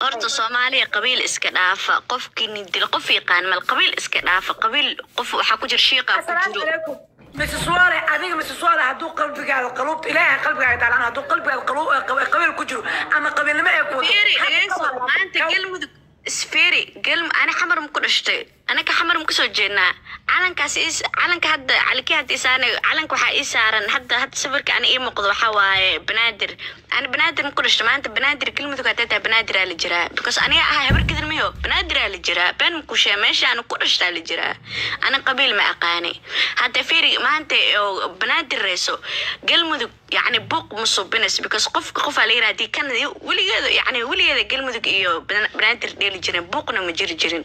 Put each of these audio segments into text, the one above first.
Horta Soomaaliya qabiil iska dhaafa. Qofkii ni dil qof yaqaan mal, qabiil iska dhaafa. Qabiil qof waxaa ku jira shiiqaa ku Asalaamu jiro. calaykum, Mrs Wale. Adiga Mrs Wale, hadduu qalbigaaga qaluubta Ilaahay qalbigaaga taalan, hadduu qalbigaaga qabiil ku jiro ama qabiilnimo ee ku wado. Fiiri, dhegeyso, maanta Galmudug isfiiri. Galm ani Xamar ma ku dhashtay, anaka Xamar ma kusoo jeednaa. Calankaas is calanka hadda calikii hadda isaanay, calanka waxaa ii saaran hadda sawirka ani ii muuqdo waxaa waaye Banaadir. Ani Banaadir ma ku dhashtay. Maanta Banaadir Galmudug hadday tahay, Banaadir aa la jiraa, because aniga ahaa habar gidir mayo, Banaadir aa la jiraa. Been ma ku shee, meesha aan ku dhashtaa la jiraa. Ani qabiil ma aqaani. Hadda fiiri, maanta oo Banaadir reyso Galmudug, yacni buuq ma subinayso, because qofka qofaa la yiraha hadii kan weligeeda, yacni weligeeda Galmudug iyo Banaadir dheeli jirin, buuqna ma jiri jirin.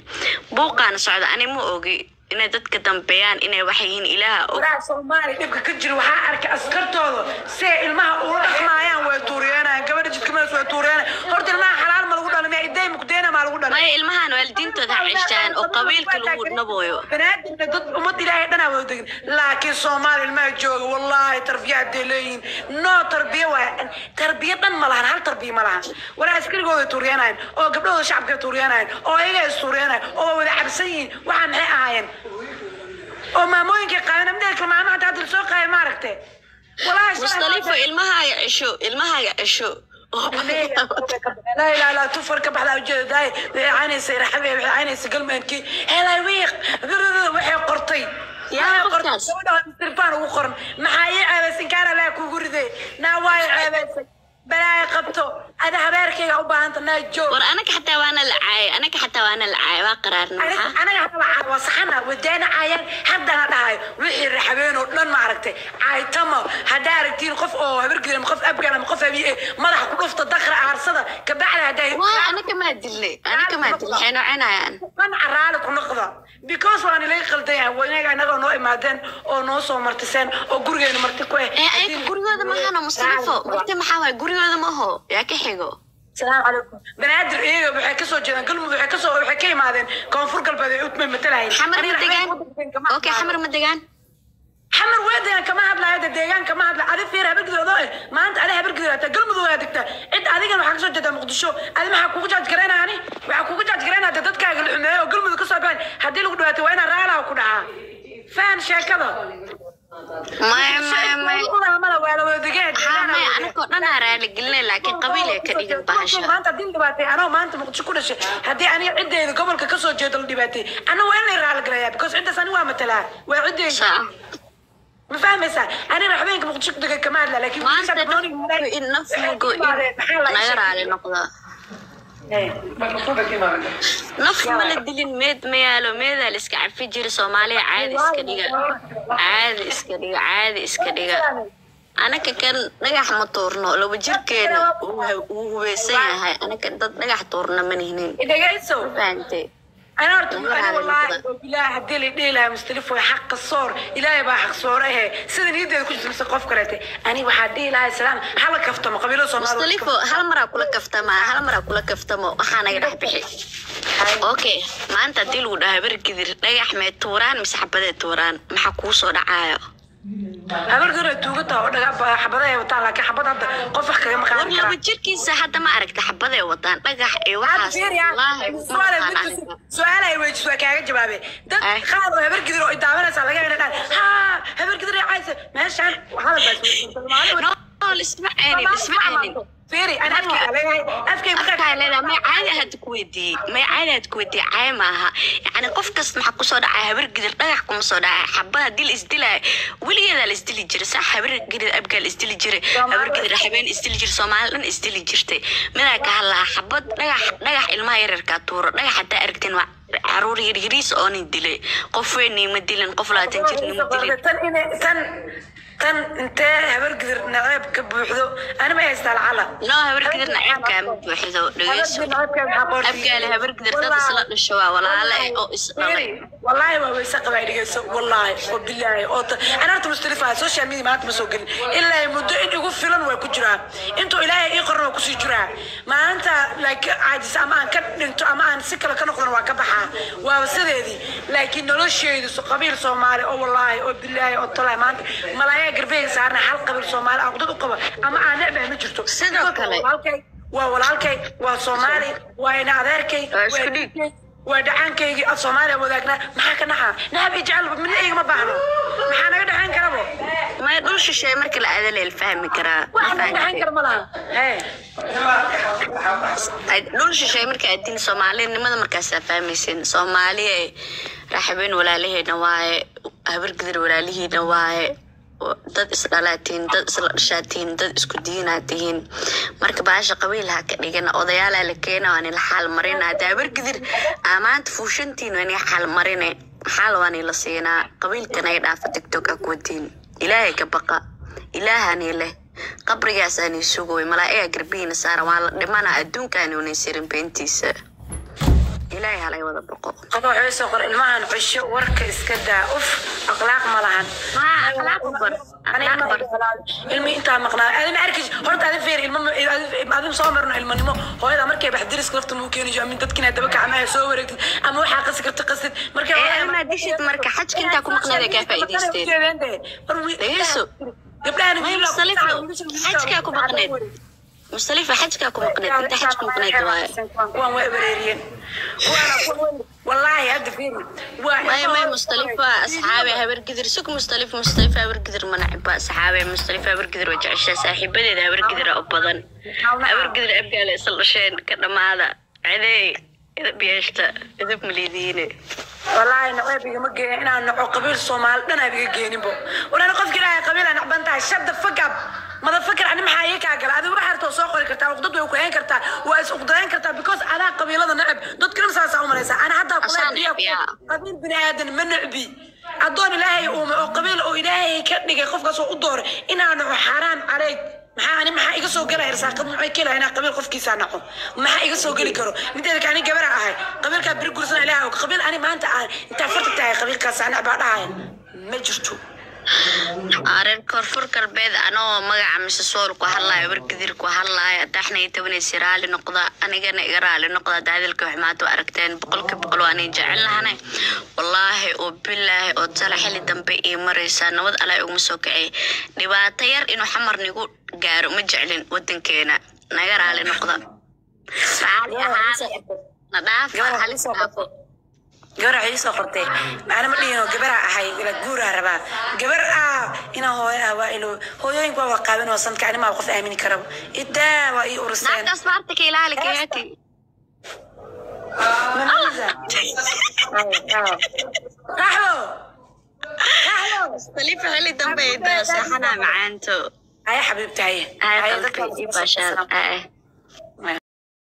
Buuqaana socda, ani ma ogi inay dadka dambeeyaan, inay wax yihiin, Ilaaha og. Walaha Soomaaliya dhibka ka jira waxaa arkay askartooda si ay ilmaha ula dhaqmaayaan. Way tuuriyeenayaan gabadha jidka maras, way tuuriyeenayaan. Horta ilmaha xalaal ma lagu dhalay? Miya iday mukdeena maa lagu dhalay? Maya, ilmahan waalidiintooda ha ceshtaan oo qabiilka lagu nabooyo. Banaadirna dad ummad Ilaahay dhanaa wada degin, laakiin Soomaali ilmaha jooga, wallaahi, tarbiya hadday leeyihiin, no tarbiya waay, tarbiya dhan ma lahan, hal tarbiya ma lahan. Walaa askarigooda tuuriyeenayaan oo gabdhahooda shacabka tuuriyeenayaan oo ayaga is tuuriyeenayaan oo waa wada cabsan yihiin. Waxaa maxay ahaayeen oo maamooyinka qaadana mideed kale maama hadda hadda soo qaaday, maaragte, walaahi shalay. Mustalifo, ilmahaaga cesho, ilmahaaga cesho. Laa ilaaha illaa tufar ka baxda ujeeda daay. Waxay caynaysa raxabe, waxay caynaysa galmudugkii helay wiiq, waxay qortay. Yaa waxay qortay qofkaas? Gabadha Mistirfaan ugu qoran, maxaa ii ceebaysay? Inkaana laa kugu riday naa, waa i ceebaysay, balaaya qabto, ada habeerkayga u baahanta naa joog. War anaka xataa waana la caayay, anaka xataa waana la caayay, waa qaraarna maxaa. Anaga hadda waa saxana wadaana caayaan haddana dhahayo wixii raxabeen oo dhan, ma aragtay, caaytama. Haddaa aragtiin qof oo habargidan ama qof abgaan ama qof abiye, madaxa ku dhufta, dakra aarsada kabacda haddaa. Waa anaka maa dilnay, anaka maa dilnay, waxay noocinayaan. Qanca, raali ku noqda, because waan ilaga qaldan yahay. Waa inaga inaga noo imaadeen oo noo soo martiseen oo gurigeena marti ku eh. Ee ayaga gurigooda mahano, Mustalifo, marti maxaa waay? Gurigooda maho, yaa ka xigo. Salaamu calaykum. Banaadir iyaga waxay kasoo jeedaan Galmudug, waxay kasoo waxay ka imaadeen Koonfur Galbeed ay utmay matalahayn. Xamar ma degaan? Okay, Xamar ma degaan? Xamar waa degaan, kama hadlaayo de, deegaan kama hadla. Adi fiir, habargidoodo eh, maanta adi habargidood hataa Galmudug aa degtaa cid, adigana waxaa kasoo jeedaa Muqdisho. Adi maxaa kugu jaaj garaynaa? Ani waxaa kugu jaaj garaynaa de dadkaaga la xumeeyo oo Galmudug kasoo baxeen. Haddii lagu dhibaatay, waa inaa raalaha ku dhacaa. Fahan sheekada. Maya, maya, maya. Mala waa la wada degaan. Haa, maya, anakoo dhan aa raali gelinay, laakiin qabiil ay ka dhigin bahasha. Maanta haddii la dhibaatay, anoo maanta Muqdisho ku dhashay, haddii aniga ciddeyda gobolka kasoo jeedo la dhibaatay, anna waa in la raali garayaa, because ciddaas ani waa matalaa, waa ciddeyda. Ma fahmaysaa? Anina habeenka Muqdisho ku degan kama hadla, laakiin Maanta in naf mugo in naga raali noqda. Naf ma la dilin, meed ma yaalo, meedaa la iska cafi jira. Soomaaliya caadi iska dhiga, caadi iska dhiga, caadi iska dhiga. Anaka kan dhagax ma tuurno, laba jirkeena wuu hubeysan yahay. Anaka dad dhagax tuurna ma nihnin. Dhegayso. Fahantay? Ana horta Naga ani raali wallaahi noqda. oo bilaahi, haddii la dhihi lahaa Mustalif way xaqa soor, Ilaahay baa xaq soore ehe, sida niyadeeda ku jirta mise qof kaleete, ani waxaa dhihi lahaa salaam hala kaftamo qabiilo Soomaalida. Mustalifo, hal maraa kula kaftamaa, hal maraa kula kaftamo, waxaa naga dhex bixi. Okay, maanta haddii lagu dhaho habar gidir dhagax mee tuuraan mise xabadee tuuraan, maxaa kuu soo dhacaayo? Habargidir ay tuuga taha oo dhaga xabada ay wataan, laakiin xabad hadda qof wax kagama War qaadan laba karaa. jirkiisa hadda ma aragta, xabaday wataan, dhagax iyo waxaas, wallaahi ma naqaan aniga. Su-aal ay weydiis waa kaaga jawaabay. Dad Ay. qaar oo habargidir oo idaawanaysa laga yaaba inay dhahaan haa habargidir ay caysa meeshaan hadal baa isweydiin. No, lisma ceenin, lisma ceenin. Fiiri, ana afkayga leeyahay, afkayga. Afkaa leedahay, may caadi had ku weydiiyey, may caadi had ku weydiiyey, caay maaha. Yacni qof kasta maxaa kusoo dhacaya? Habar gidir dhagax kuma soo dhacaya. Xabad haddii la isdilaayo, weligeedaa la isdili jiray, sax? Habar gidir abgaa la isdili jiray, habar gidir habeen isdili jiray, Soomaali dhan isdili jirtay. Midaa ka hadlaha xabad, dhagax, dhagax ilmaha yaryarkaa tuuro. Dhagax haddaa aragtiin, waa caruur yaryariis oo nin dilay, qof weyn niima dilin, qof 20 jir niima dilin. Tan inay tan tan intee habargidir naceeb ka buuxdo, ani ma haystaa lacala. No, habar gidir naceebkaa ma buuxdo, dhegeyso. Abgaale habar gidir dad isla dhasho waa walaale oo is dhalay. Wallaahi waa weyse qabaa, dhegeyso, wallaahi oo bilaahi oo ana horta Mustalifa social media maanta ma soo gelin ilaa muddo in igu filan waa ku jiraa, intuu Ilaahay ii qoran waa kusii jiraa. Maalinta like caajis ama aan ka dhinto ama aan si kale ka noqdona, waa ka baxaa, waaba sideedii. Laakiin nolosheedu qabiil Soomaali oo wallaahi oo bilaahi oo tolaahi maanta malaayaa garbeyga saarna, hal qabiil Soomaali aan dad u qabo ama aan necbahay ma jirto. Sidoo kale. Walaalkay Waa walaalkay, waa Soomaali, waa ina adeerkay, Waa isku dhiig. Waa dhacaankaygii, af Soomaaliya wadaagnaa. Maxaa ka naxaa? Nacab iyo jecel midna igama baahno. Maxaa naga dhexayn karabo? Maya, dhul shisheeye marka la aada leel fahmi karaa. Wax naga dhexayn kara ma laha. Hee. Dhul shisheeye marka aadin, soomaalinimada markaasaa fahmaysin. Soomaaliya raxabeen walaalaheena waaye, Habargidir walaalihiina waaye. Dad isdhalaatiin, dad isla dhashaatiin, dad isku diinaa tihiin. Marka baasha qabiil ha ka dhigan. Odayaalaa la keena, waa nila xaal marina. Hadda Habargidir aa maanta fuushantiin, waa nila xaal marine, xaal waa nila siinaa. Qabiilkan ay dhaafa TikTok a kuwatiin. Ilaahay ka baqa, ilaahani leh qabrigaasaani sugooy, malaa'iga garbihiina saara. Waa la dhimana, adduunkaani unay sirin beentiisa. Ilaahay halay wada boqo. Qof wuxuu soo qoray, ilmahan cusho warka iska daa, uf, akhlaaq ma lahan. Maa akhlaaq bar, akhlaaq bar. Ilmi intaa maqnaa adi ma arkis horta. Adi feer ilmo adi soo marno ilmanimo, hooyada markay bax deriska lafta muu keeni amin dadkina daba kaca ama soo wareegtid ama waxaa qasi karta qasid markay Ee amaa dishid marka xajka intaa ku maqneed kaa faa'iidaysteen. Dhegeyso. Gabdhahan. May Mustalifo, xajkaa ku maqneed. Mustalifa, xajkaa ku maqneed, inta xaj ku maqneed waaye. Kuwan way wareeriyeen wallaahi. Hadda fiiri, waa May, may, Mustalifa, asxaabe Habargidir, sug. Mustalifa, Mustalifa Habargidir ma nacba, asxaabe. Mustalifa Habargidir waa jeceshaa, saaxiibadeeda Habargidir u badan. Habargidir abgaale isla dhasheen ka dhamaada cidey idab yeeshta, idab malidiine. Wallaahi naceeb igama geeya inaan naco qabiil Soomaali dhan aab iga geeninbo. Warana qofka Ilaahay qabiil aa nacban tahay, shut the fuck up, motherfucker. Ani maxaa ii kaa gala? Adigu waxaa rabtoo soo qori kartaa, uqdad way ku hayn kartaa, waa is uqdayn kartaa, because adaa qabiilada nacab. Dadka dhan saasaa u malaysaa. Ana haddaa kula Asaan necab yaa. Qabiil bini aadan ma necbi. Addoon Ilaahay uume oo qabiil oo Ilaahay ka dhigay qofkaas oo u dooray inaan naco, xaaraam caleyk. Maxaa ani maxaa iga soo gelaya? Irsaaqad maxay kelaya inaa qabiil qofkiisaa naco? Maxaa iga soo geli karo? Mideeda ka ani gabara ahay, qabiilkaa beri gursana Ilaah og. Qabiil ani maanta aan intaa farta tahay qabiilkaas nac baa dhahaya ma jirto. Reer Koonfur Galbeed, anoo magaca mise sool ku hadlaayo, Habargidir ku hadlaayo, haddaxna iyo tobanaysi raali noqda, anigana iga raali noqda hadda hadalka wax maanta u aragteen. 100% waanay jecel lahanay, wallaahi oo bilaahi oo tala. Xili dambe ii maraysaa, nabad Alaa iguma soo kacay. Dhibaato yar inuu Xamar nigu gaaro ma jeclin. Wadankeena naga raali noqda, raali ahaada, na dhaafa, halis dhaafo. Gabar waxay ii soo qortay, macna ma dhihinoo, gabaraa ahay ila guuraa rabaa, gabar ah inaan hooyo ah waa ilo. Hooyooyinku waa wada qaaban oo sanadka ani maa qof aamini karaba. Idaa waa ii uriseen. Naagtaas maarta ka ilaali kayaati. Mamaliza. Raxbo, Raxbo. Mustalifa, xili dambe ay daa seexanaa, macaanto. Haya xabiibti, haye. Haya qalbi, ii baashaal.